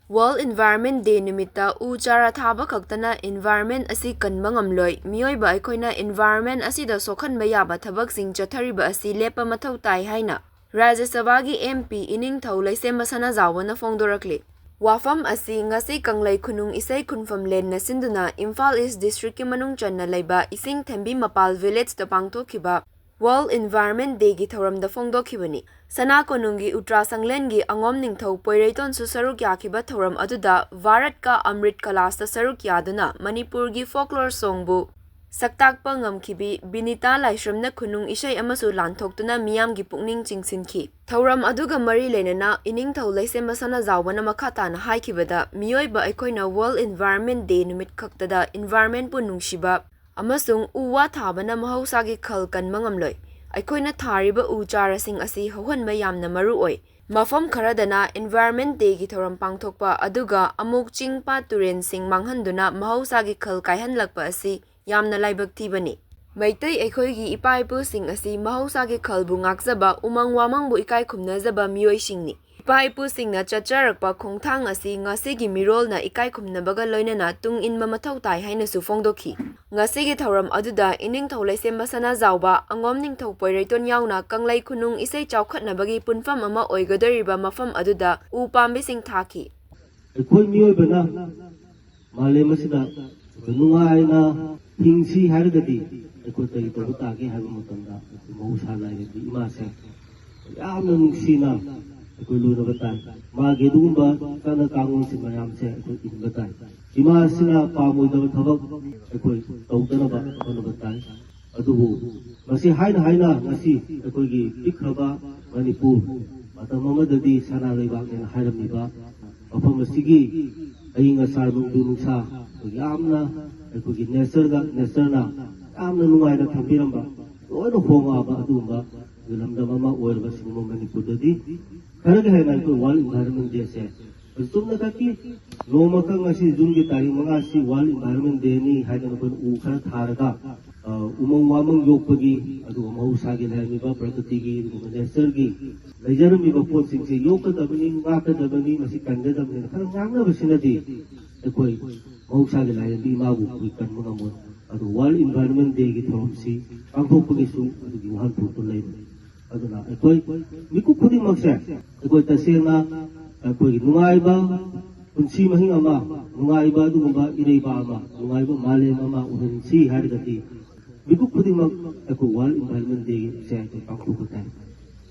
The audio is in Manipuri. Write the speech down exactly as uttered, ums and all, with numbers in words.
World Environment Day ꯅꯨꯃꯤꯠꯇ ꯎ ꯆꯥꯔꯥ ꯊꯥꯕ ꯈꯛꯇꯅ environment ꯑꯁꯤ ꯀꯟꯕ ꯉꯝꯂꯣꯏ꯫ ꯃꯤꯑꯣꯏꯕ ꯑꯩꯈꯣꯏꯅ environment ꯑꯁꯤꯗ ꯁꯣꯛꯍꯟꯕ ꯌꯥꯕ ꯊꯕꯛꯁꯤꯡ ꯆꯠꯊꯔꯤꯕ ꯑꯁꯤ ꯂꯦꯞꯄ ꯃꯊꯧ ꯇꯥꯏ ꯍꯥꯏꯅ ꯔꯥꯖ꯭ꯌ ꯁꯚꯥꯒꯤ M P ꯏꯅꯤꯡꯊꯧ ꯂꯩꯁꯦꯝꯕ ꯁꯅꯥꯖꯥꯎꯕꯅ ꯐꯣꯡꯗꯣꯔꯛꯂꯤ꯫ ꯋꯥꯐꯝ ꯑꯁꯤ ꯉꯁꯤ ꯀꯪꯂꯩ ꯈꯨꯅꯨꯡ ꯏꯁꯩ ꯈꯨꯟꯐꯝ ꯂꯦꯟꯅ ꯁꯤꯟꯗꯨꯅ ꯏꯝꯐꯥꯜ ꯏꯁ ꯗꯤꯁꯇ꯭ꯔꯤꯛꯀꯤ ꯃꯅꯨꯡ ꯆꯟꯅ ꯂꯩꯕ ꯏꯁꯤꯡ ꯊꯦꯝꯕꯤ ꯃꯄꯥꯜ ꯚꯤꯂꯦꯖꯇ ꯄꯥꯡꯊꯣꯛꯈꯤꯕ World Environment Dayꯒꯤ ꯊꯧꯔꯝꯗ ꯐꯣꯡꯗꯣꯛꯈꯤꯕꯅꯤ꯫ ꯁꯅꯥ ꯀꯣꯅꯨꯡꯒꯤ ꯎꯇ꯭ꯔꯥ ꯁꯪꯂꯦꯟꯒꯤ ꯑꯉꯣꯝ ꯅꯤꯡꯊꯧ ꯄꯣꯏꯔꯩꯇꯣꯟꯁꯨ ꯁꯔꯨꯛ ꯌꯥꯈꯤꯕ ꯊꯧꯔꯝ ꯑꯗꯨꯗ ꯚꯥꯔꯠꯀ ꯑꯃ꯭ꯔꯤꯠ ꯀꯂꯥꯁꯇ ꯁꯔꯨꯛ ꯌꯥꯗꯨꯅ ꯃꯅꯤꯄꯨꯔꯒꯤ folklore songꯕꯨ ꯁꯛꯇꯥꯛꯄ ꯉꯝꯈꯤꯕꯤ ꯕꯤꯅꯤꯇꯥ ꯂꯥꯏꯁ꯭ꯔꯝꯅ ꯈꯨꯅꯨꯡ ꯏꯁꯩ ꯑꯃꯁꯨ ꯂꯥꯟꯊꯣꯛꯇꯨꯅ ꯃꯤꯌꯥꯝꯒꯤ ꯄꯨꯛꯅꯤꯡ ꯆꯤꯡꯁꯤꯟꯈꯤ꯫ ꯊꯧꯔꯝ ꯑꯗꯨꯒ ꯃꯔꯤ ꯂꯩꯅꯅ ꯏꯅꯤꯡꯊꯧ ꯂꯩꯁꯦꯝꯕ ꯁꯅꯥꯖꯥꯎꯕꯅ ꯃꯈꯥ ꯇꯥꯅ ꯍꯥꯏꯈꯤꯕꯗ, ꯃꯤꯑꯣꯏꯕ ꯑꯩꯈꯣꯏꯅ World Environment Day ꯅꯨꯃꯤꯠ ꯈꯛꯇꯗ environmentꯄꯨ ꯅꯨꯡꯁꯤꯕ ꯑꯃꯁꯨꯡ ꯎ ꯋꯥ ꯊꯥꯕꯅ ꯃꯍꯧꯁꯥꯒꯤ ꯈꯜ ꯀꯟꯕ ꯉꯝꯂꯣꯏ꯫ ꯑꯩꯈꯣꯏꯅ ꯊꯥꯔꯤꯕ ꯎ ꯆꯥꯔꯥꯁꯤꯡ ꯑꯁꯤ ꯍꯧꯍꯟꯕ ꯌꯥꯝꯅ ꯃꯔꯨ ꯑꯣꯏ꯫ ꯃꯐꯝ ꯈꯔꯗꯅ Environment Dayꯒꯤ ꯊꯧꯔꯝ ꯄꯥꯡꯊꯣꯛꯄ ꯑꯗꯨꯒ ꯑꯃꯨꯛ ꯆꯤꯡ ꯄꯥꯠ ꯇꯨꯔꯦꯟꯁꯤꯡ ꯃꯥꯡꯍꯟꯗꯨꯅ ꯃꯍꯧꯁꯥꯒꯤ ꯈꯜ ꯀꯥꯏꯍꯟꯂꯛꯄ ꯑꯁꯤ ꯌꯥꯝꯅ ꯂꯥꯏꯕꯛ ꯊꯤꯕꯅꯤ꯫ ꯃꯩꯇꯩ ꯑꯩꯈꯣꯏꯒꯤ ꯏꯄꯥ ꯏꯄꯨꯁꯤꯡ ꯑꯁꯤ ꯃꯍꯧꯁꯥꯒꯤ ꯈꯜꯕꯨ ꯉꯥꯛꯆꯕ, ꯎꯃꯪ ꯋꯥꯃꯪꯕꯨ ꯏꯀꯥꯏ ꯈꯨꯝꯅꯖꯕ ꯃꯤꯑꯣꯏꯁꯤꯡꯅꯤ꯫ ꯏꯄꯥ ꯏꯄꯨꯁꯤꯡꯅ ꯆꯠꯆꯔꯛꯄ ꯈꯣꯡꯊꯥꯡ ꯑꯁꯤ ꯉꯁꯤꯒꯤ ꯃꯤꯔꯣꯜꯅ ꯏꯀꯥꯏ ꯈꯨꯝꯅꯕꯒ ꯂꯣꯏꯅꯅ ꯇꯨꯡ ꯏꯟꯕ ꯃꯊꯧ ꯇꯥꯏ ꯍꯥꯏꯅꯁꯨ ꯐꯣꯡꯗꯣꯛꯈꯤ꯫ ꯉꯁꯤꯒꯤ ꯊꯧꯔꯝ ꯑꯗꯨꯗ ꯏꯅꯤꯡꯊꯧ ꯂꯩꯁꯦꯝꯕ ꯁꯅꯥꯖꯥꯎꯕ, ꯑꯉꯣꯝ ꯅꯤꯡꯊꯧ ꯄꯣꯏꯔꯩꯇꯣꯟ ꯌꯥꯎꯅ ꯀꯪꯂꯩ ꯈꯨꯅꯨꯡ ꯏꯁꯩ ꯆꯥꯎꯈꯠꯅꯕꯒꯤ ꯄꯨꯟꯐꯝ ꯑꯃ ꯑꯣꯏꯒꯗꯧꯔꯤꯕ ꯃꯐꯝ ꯑꯗꯨꯗ ꯎ ꯄꯥꯝꯕꯤꯁꯤꯡ ꯊꯥꯈꯤ꯫ ꯑꯩꯈꯣꯏ ꯃꯤꯑꯣꯏꯕꯅ ꯃꯥꯂꯦꯝ ꯑꯁꯤꯗ ꯑꯩꯈꯣꯏ ꯅꯨꯡꯉꯥꯏꯅ ꯍꯤꯡꯁꯤ ꯍꯥꯏꯔꯒꯗꯤ ꯑꯩꯈꯣꯏ ꯀꯔꯤ ꯇꯧꯕ ꯇꯥꯒꯦ ꯍꯥꯏꯕ ꯃꯇꯝꯗ, ꯑꯩꯈꯣꯏ ꯃꯍꯧꯁꯥ ꯂꯥꯏꯔꯦꯝꯕꯤ ꯏꯃꯥꯁꯦ ꯌꯥꯝꯅ ꯅꯨꯡꯁꯤꯅ ꯑꯩꯈꯣꯏ ꯂꯣꯏꯅꯕ ꯇꯥꯏ꯫ ꯃꯥꯒꯤ ꯑꯗꯨꯒꯨꯝꯕ ꯆꯠꯅ ꯀꯥꯡꯂꯣꯟꯁꯤꯡ ꯃꯌꯥꯝꯁꯦ ꯑꯩꯈꯣꯏ ꯏꯟꯕ ꯇꯥꯏ꯫ ꯏꯃꯥꯁꯤꯅ ꯄꯥꯝꯃꯣꯏꯗꯕ ꯊꯕꯛ ꯑꯩꯈꯣꯏ ꯇꯧꯗꯅꯕ ꯍꯣꯠꯅꯕ ꯇꯥꯏ꯫ ꯑꯗꯨꯕꯨ ꯃꯁꯤ ꯍꯥꯏꯅ ꯍꯥꯏꯅ ꯉꯁꯤ ꯑꯩꯈꯣꯏꯒꯤ ꯄꯤꯛꯈ꯭ꯔꯕ ꯃꯅꯤꯄꯨꯔ, ꯃꯇꯝ ꯑꯃꯗꯗꯤ ꯁꯅꯥ ꯂꯩꯕꯥꯛꯅꯦꯅ ꯍꯥꯏꯔꯝꯃꯤꯕ ꯃꯐꯝ ꯑꯁꯤꯒꯤ ꯑꯏꯪ ꯑꯁꯥ, ꯅꯣꯡꯖꯨ ꯅꯨꯡꯁꯥ, ꯑꯩꯈꯣꯏ ꯌꯥꯝꯅ, ꯑꯩꯈꯣꯏꯒꯤ natureꯒ, natureꯅ ꯌꯥꯝꯅ ꯅꯨꯡꯉꯥꯏꯅ ꯊꯝꯕꯤꯔꯝꯕ, ꯂꯣꯏꯅ ꯍꯣꯡꯉꯛꯑꯕ ꯑꯗꯨꯒꯨꯝꯕ ꯂꯝꯗꯝ ꯑꯃ ꯑꯣꯏꯔꯕ ꯁꯤꯒꯨꯝꯕ ꯃꯅꯤꯄꯨꯔꯗꯗꯤ ꯈꯔꯒ ꯍꯦꯟꯅ ꯑꯩꯈꯣꯏ World Environment Dayꯁꯦ ꯆꯨꯝꯅ ꯈꯛꯀꯤ ꯅꯣꯡꯃꯈꯛ ꯉꯁꯤ Juneꯒꯤ ꯇꯥꯔꯤꯛ ꯃꯉꯥꯁꯤ World Environment Dayꯅꯤ ꯍꯥꯏꯗꯅ ꯑꯩꯈꯣꯏꯅ ꯎ ꯈꯔ ꯊꯥꯔꯒ ꯎꯃꯪ ꯋꯥꯃꯪ ꯌꯣꯛꯄꯒꯤ, ꯑꯗꯨꯒ ꯃꯍꯧꯁꯥꯒꯤ ꯂꯩꯔꯝꯃꯤꯕ ꯄ꯭ꯔꯀ꯭ꯔꯤꯇꯤꯒꯤ, ꯑꯗꯨꯒꯨꯝꯕ ꯅꯦꯆꯔꯒꯤ ꯂꯩꯖꯔꯝꯃꯤꯕ ꯄꯣꯠꯁꯤꯡꯁꯦ ꯌꯣꯛꯀꯗꯕꯅꯤ, ꯉꯥꯛꯀꯗꯕꯅꯤ, ꯃꯁꯤ ꯀꯟꯒꯗꯕꯅꯤꯅ ꯈꯔ ꯉꯥꯡꯅꯕꯁꯤꯅꯗꯤ ꯑꯩꯈꯣꯏ ꯃꯍꯧꯁꯥꯒꯤ ꯂꯥꯏꯔꯦꯝꯕꯤ ꯏꯃꯥꯕꯨ ꯑꯩꯈꯣꯏ ꯀꯟꯕ ꯉꯝꯃꯣꯏ꯫ ꯑꯗꯨ ꯋꯥꯔꯜ ꯏꯟꯚꯥꯏꯔꯣꯟꯃꯦꯟ ꯗꯦꯒꯤ ꯊꯧꯔꯝꯁꯤ ꯄꯥꯡꯊꯣꯛꯄꯒꯤꯁꯨ ꯑꯗꯨꯒꯤ ꯋꯥꯍꯟꯊꯣꯛꯇꯨ ꯂꯩꯕꯅꯤ꯫ ꯑꯗꯨꯅ ꯑꯩꯈꯣꯏ ꯃꯤꯀꯨꯞ ꯈꯨꯗꯤꯡꯃꯛꯁꯦ ꯑꯩꯈꯣꯏ ꯇꯁꯦꯡꯅ ꯑꯩꯈꯣꯏꯒꯤ ꯅꯨꯡꯉꯥꯏꯕ ꯄꯨꯟꯁꯤ ꯃꯍꯤꯡ ꯑꯃ, ꯅꯨꯡꯉꯥꯏꯕ ꯑꯗꯨꯒꯨꯝꯕ ꯏꯔꯩꯕꯥꯛ ꯑꯃ, ꯅꯨꯡꯉꯥꯏꯕ ꯃꯥꯂꯦꯝ ꯑꯃ ꯑꯣꯏꯍꯟꯁꯤ ꯍꯥꯏꯔꯒꯗꯤ ꯃꯤꯀꯨꯞ ꯈꯨꯗꯤꯡꯃꯛ ꯑꯩꯈꯣꯏ ꯋꯥꯔꯜ ꯏꯟꯚꯥꯏꯔꯣꯟꯃꯦꯟ ꯗꯦꯒꯤꯁꯦ ꯑꯩꯈꯣꯏ ꯄꯥꯡꯊꯣꯛꯄ ꯇꯥꯏ꯫